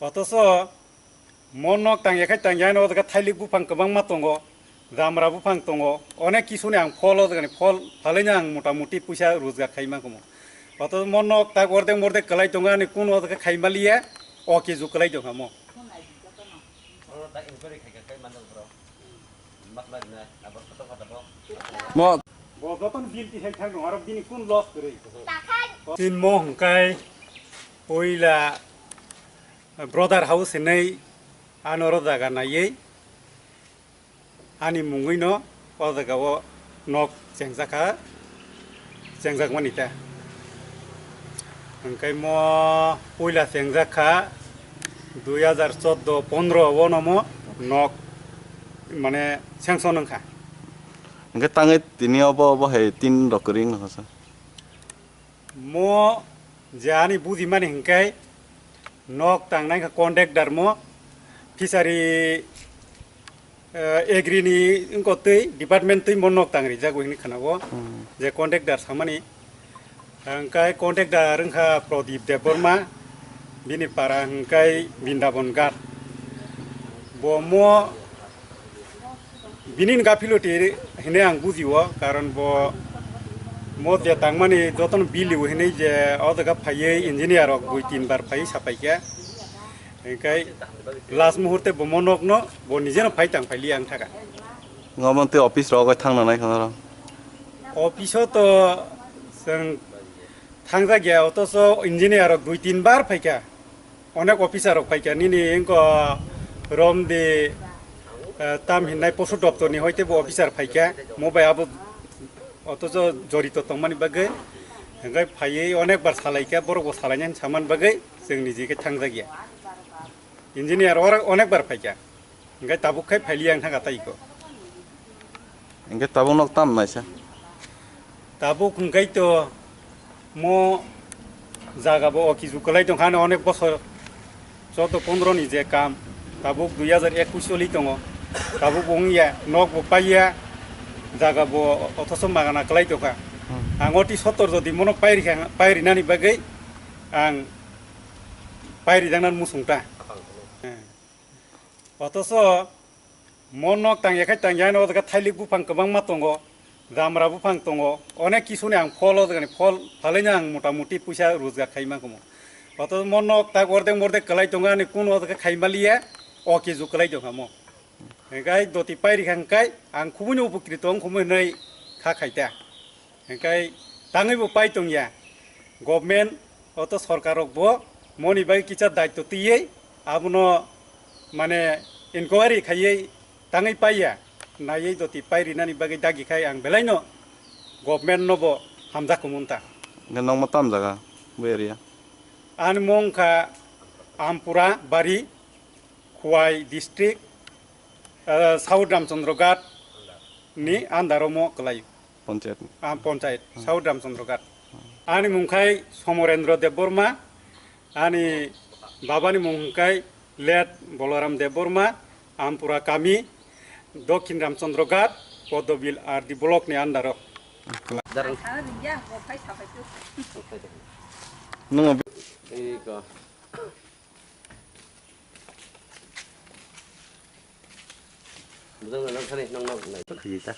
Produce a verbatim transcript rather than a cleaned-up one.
Otoso mo nok tangya khai tangya, ano o jaga thailik buphang kwbangma tongo, jamra buphang tongo, onek kisuni ang phol o jagani phol phalaino ang mota moti puisa rojgar khai mankumo. Otoso mo nok tak ordek mordek kwlai tongo, ani kun o jaga khai maliya, o kisu kwlai tongkha mo. Mo. Bo jotono bill tisai thang dong, aro bini kun loss kwrwi? Tin mo hwnkhe puila brother house hinwi ano oro jaga naiwi ani mungwino o jaga o nok chengjakha, chengjak mani ta. Hwnkhe mo puila chengjak kha dui hazar chordo pondro o no mo nok mane sanction wngkha. Hwnkhe tangwi tini obo, obo hai tin rok kwrwi wngkha sa. Mo je ani bujimani hwnkhe nok tangnai kha contractor mo fishery, eh, agri ni wngkha twi department twi mo nok tang rijak hinwi khwnago. Hmm. Je contractor samani hwnkhe contractor wngkha Pradip Debbarma, bini para hwnkhe Bindabon Ghat. Bo mo Bini ni gaphiluti hinwi ang bujio, karon bo mo je tangmani jotono biliu hinwi je o jaga phaiwi engineer rok dui tin bar phaiwi sapaikha, hwnkhe last muhurte bo mo nokno bo nijeno phai tang phailiya ang thaka. Ngo mantwi office rok thangna nai khna. Office o to chwng thangjak ya, otoso engineer rok dui tin bar phaikha. Onek officer rok phaikha, nini wngkha romdi, eh, tam hinnai poso doptor ni hoite bo officer phaikha, mo bai abo otoso jorito tongmani bagwi, hwnkhe phaiwi onek bar salaikha, borok bo salainani samani bagwi chwng niji khe thangjakya. Engineer oro onek bar phaikha. Hwnkhe tabuk khai phailiya wng thangkha tei iko. Hwnkhe tabuk nok tam naisa? Tabuk hwnkhe to mo jaga bo o kisu kwlai tongkha, ano onek bosor chordo pondro ni je kam, tabuk dui hazar ekush choli tongo, tabuk bo wngya, nok bo paiya, jaga bo othoso magana kwlai tongkha. Hmm. Ang oti sottor jodi mono pairikha, pairinani bagwi ang pairijaknani muchungta. Otoso mo nok tangya khai tangya, ano o jaga thailik buphang kwbangma tongo, jamra buphang tongo, onek kisuni ang phol o jagani phol phalaino ang mota moti puisa rojgar khai mankumo. Otoso mo nok tak ordek mordek kwlai tongo, ani kun o jaga khai maliya, o kisu kwlai tongkha mo. Hwnkhe doti pairikha hwnkhe ang khubui no upokrit wngkhumu hinwi kha khaita. Hwnkhe tangwi bo pai tongya. Government oto sorkar rok bo moni bai kisa daityo twiwi abono mane inquiry khaiwi tangwi paiya. Naiwi doti pai rinani bagwi dagi khai ang belai no government no bo hamjak kumun ta. Nokma tam jaga bo area? Ani mung kha Ampura Bari, Khowai district, eh, South Ramchandra Ghat ni under o mo kwlai. Panchayat. Ah, panchayat, hmm. South Ramchandra Ghat. Ani mung khai Somorendra Debbarma, ani babani mung khai late Balaram Debbarma, Ampura Kami, Dokhin Ramchandra Ghat, Podobil R D block ni under o. Darang. Nung. Iko. Bwdang na nang thani nang nang nai. Khiji ta.